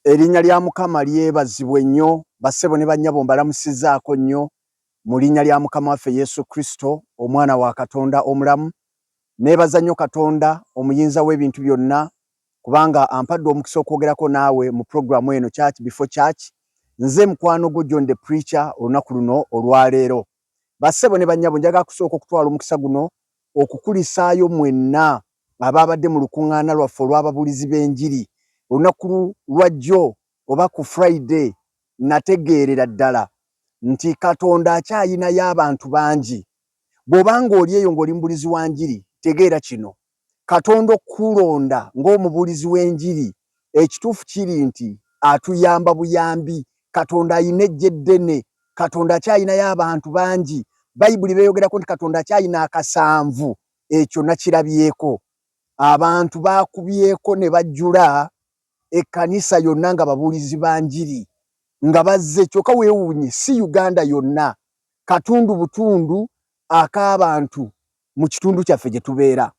Erinnya lya Mukama lyebazibwe nnyo. Bassebo ne bannyabo mbalamusizzaako nnyo mu linnya lya Mukama waffe Yesu Kristo, Omwana wa Katonda omulamu. Neebaza nnyo Katonda omuyinza w'ebintu byonna kubanga ampadde omukisa okwogerako naawe mu pulogulaamu eno Church Before Church. Nze mukwano gwo John the Preacher olunaku luno olwaleero. Bassebo ne bannyabo njagala kusooka okutwala omukisa guno okukulisaayo mwenna abaabadde mu lukuŋŋaana lwaffe olw'ababuulizi b'enjiri olunaku lwa jjo oba ku Friday. Nategeerera ddala nti Katonda akyayinayo abantu bangi. Bw'oba ng'oli eyo ng'oli mubuulizi wa njiri, tegeera kino. Katonda okukulonda ng'omubuulizi w'enjiri, ekituufu kiri nti atuyamba buyambi. Katonda alina eggye ddene. Katonda akyalinayo abantu bangi. Bayibuli beeyogerako nti Katonda akyalina akasanvu. Ekyo nakirabyeko. Abantu baakubyeko ne bajjula ekkanisa yonna nga babuulizi ba njiri nga bazze. Kyokka weewuunye, si Uganda yonna, katundu butundu ak'abantu mu kitundu kyaffe gye tubeera.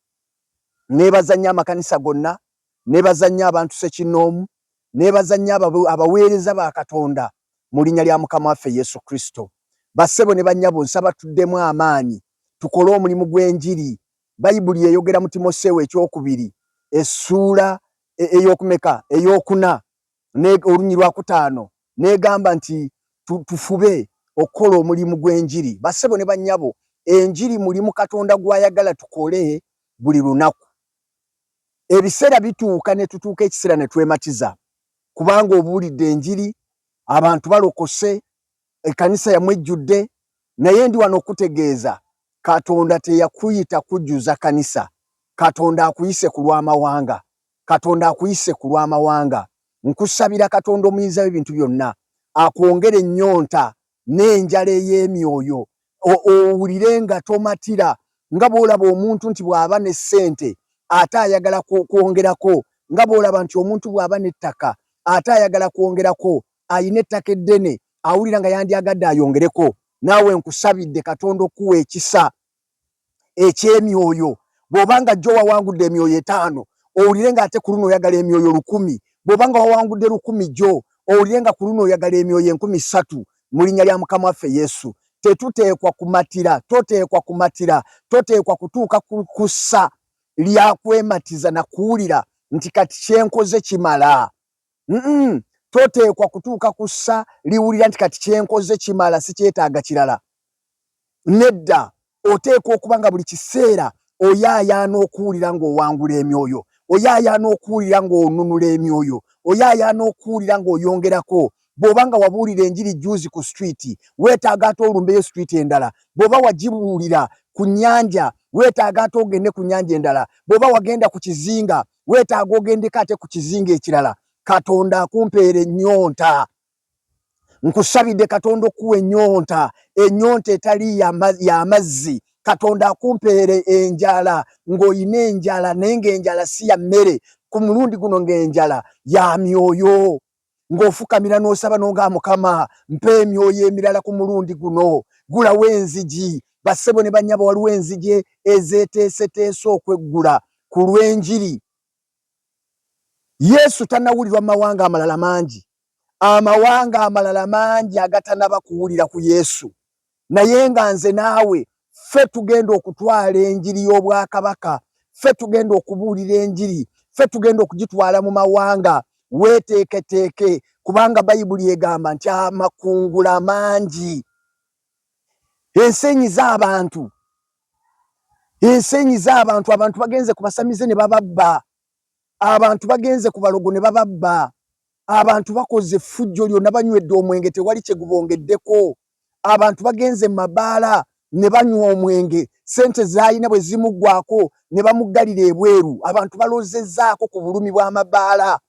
Neebaza nnyo amakanisa gonna, neebaza nnyo abantu ssekinnoomu, neebaza nnyo abaweereza ba Katonda mu linnya lya Mukama waffe Yesu Kristo. Bassebo ne bannyabo nsaba tuddemu amaanyi tukole omulimu gw'enjiri. Bayibuli eyogera mu Timoseewo ekyokubiri essuula e, ey'okumeka ey'okuna olunyi lwakutaano n'egamba nti tufube okukola omulimu gw'enjiri. Bassebo ne bannyabo, enjiri mulimu Katonda gw'ayagala tukole buli lunaku. Ebiseera bituuka ne tutuuka ekiseera ne twematiza kubanga obuulidde enjiri, abantu balokose, ekkanisa yamwe ejjudde, naye ndi wano okukutegeeza Katonda teyakuyita kujjuza kanisa, Katonda akuyise ku lw'amawanga. Katonda akuyise ku lw'amawanga. Nkusabira Katonda omuyinza w'ebintu byonna akwongere ennyonta n'enjala ey'emyoyo, owulire nga tomatira nga bw'olaba omuntu nti bw'aba ne ssente ate ayagala kwongerako, nga bw'olaba nti omuntu bw'aba n'ettaka ate ayagala kwongerako, alina ettaka eddene awulira nga yandyagadde ayongereko. Naawe nkusabidde Katonda okukuwa ekisa eky'emyoyo. Bw'oba nga jjo wawangudde emyoyo etaano, owulire ng'ate ku luno oyagala emyoyo 1000. Bw'oba nga wawangudde 1000 jjo, owulire nga ku luno oyagala emyoyo 3000 mu linnya lya Mukama waffe Yesu. Tetuteekwa kumatira, toteekwa kumatira, toteekwa kutuuka ku ssa lya kwematiza na kuwulira nti kati kye nkoze kimala. Mm-mm. Toteekwa kutuuka ku ssa liwulira nti kati kye nkoze kimala, sikyetaaga kirala. Nedda, oteekwa okuba nga buli kiseera oyaayaana okuwulira ng'owangula emyoyo, oyaayaana okuwulira ng'onunula emyoyo, oyaayaana okuwulira ng'oyongerako. Bw'oba nga wabuulira enjiri jjuuzi ku street, weetaaga ate olumbeyo street endala. Bw'oba wagibuulira ku nnyanja, weetaaga ate ogende ku nnyanja endala. Bw'oba wagenda ku kizinga, weetaaga ogendeko ate ku kizinga ekirala. Katonda akumpeera ennyonta. Nkusabidde Katonda okuwa ennyonta, ennyonta etali y'amazzi. Katonda akumpeere enjala ng'olina enjala naye ng'enjala si ya mmere, ku mulundi guno ng'enjala ya myoyo, ng'ofukamira n'osaba n'ogaa Mukama mpa emyoyo emirala ku mulundi guno, gulawo enzigi. Bassebo ne bannyabo, waliwo enzigi ezeeteeseteese okweggula ku lw'enjiri. Yesu tannawulirwa mu mawanga amalala mangi, amawanga amalala mangi agatanaba kuwulira ku Yesu, naye nga nze naawe ffe tugenda okutwala enjiri y'obwakabaka, ffe tugenda okubuulira enjiri, ffe tugenda okugitwala mu mawanga. Weeteeketeeke kubanga Bayibuli egamba nti amakungula mangi. Ensi enyize abantu, ensi enyize abantu, abantu bagenze ku basamize ne bababba, abantu bagenze ku balogo ne bababba, abantu bakoze effujjo lyonna, banywedde omwenge tewali kye gubongeddeko, abantu bagenze mu mabaala ne banywa omwenge, ssente z'alina bwe zimuggwaako ne bamuggalira ebweru, abantu balozezzaako ku bulumi bw'amabaala,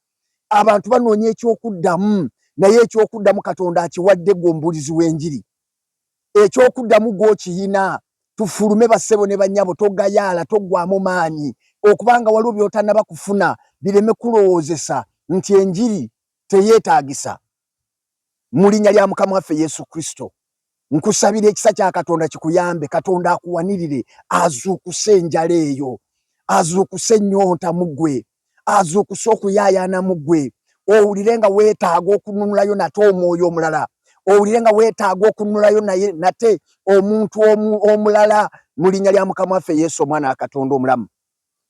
abantu banoonya eky'okuddamu, naye eky'okuddamu Katonda akiwadde ggwe omubuulizi w'enjiri. Eky'okuddamu ggwe okiyina. Tufulume bassebo ne bannyabo, togayaala, toggwaamu maanyi okuba nga waliwo by'otannaba kufuna bireme kulowoozesa nti enjiri teyeetaagisa. Mu linnya lya Mukama waffe Yesu Kristo, nkusabira ekisa kya Katonda kikuyambe, Katonda akuwanirire, azuukuse enjala eyo, azuukuse ennyonta mu ggwe, azuukuse okuyaayaana mu ggwe. Owulire nga weetaaga okununulayo nate omwoyo omulala, owulire nga weetaaga okununulayo naye nate omuntu omulala mu linnya lya Mukama waffe Yesu, omwana wa Katonda omulamu.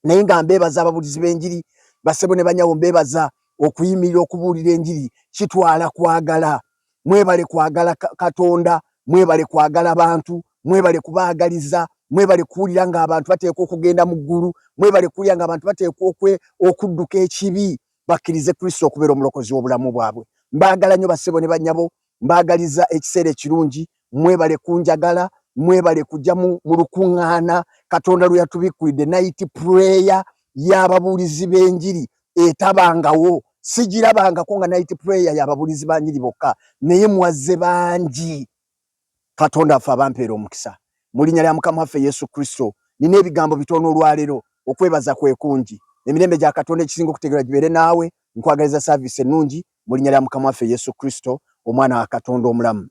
Naye nga mbeebaza ababulizi b'enjiri, basebo ne banyawo, mbeebaza okuyimirira okubuulira enjiri. Kitwala kwagala. Mwebale kwagala Katonda, mwebale kwagala bantu, mwebale kubaagaliza, mwebale kuwulira ng'abantu bateekwa okugenda mu ggulu, mwebale kuwulira ng'abantu bateekwa okudduka ekibi bakkirize Kristo okubeera omulokozi w'obulamu bwabwe. Mbaagala nnyo bassebo ne bannyabo, mbaagaliza ekiseera ekirungi. Mwebale kunjagala, mwebale kujja mu lukuŋŋaana Katonda lwe yatubikkulidde, night prayer y'ababuulizi b'enjiri etabangawo. Sigirabangako nga night prayer y'ababuulizi ba njiri bokka, naye mwazze bangi. Katonda affe abampeera omukisa mu linnya lya Mukama waffe Yesu Kristo. Nina ebigambo bitono olwaleero, okwebaza kwe kungi. Emirembe gya Katonda ekisinga okutegeera gibeere naawe. Nkwagaliza saaviisi ennungi mu linnya lya Mukama waffe Yesu Kristo, omwana wa Katonda omulamu.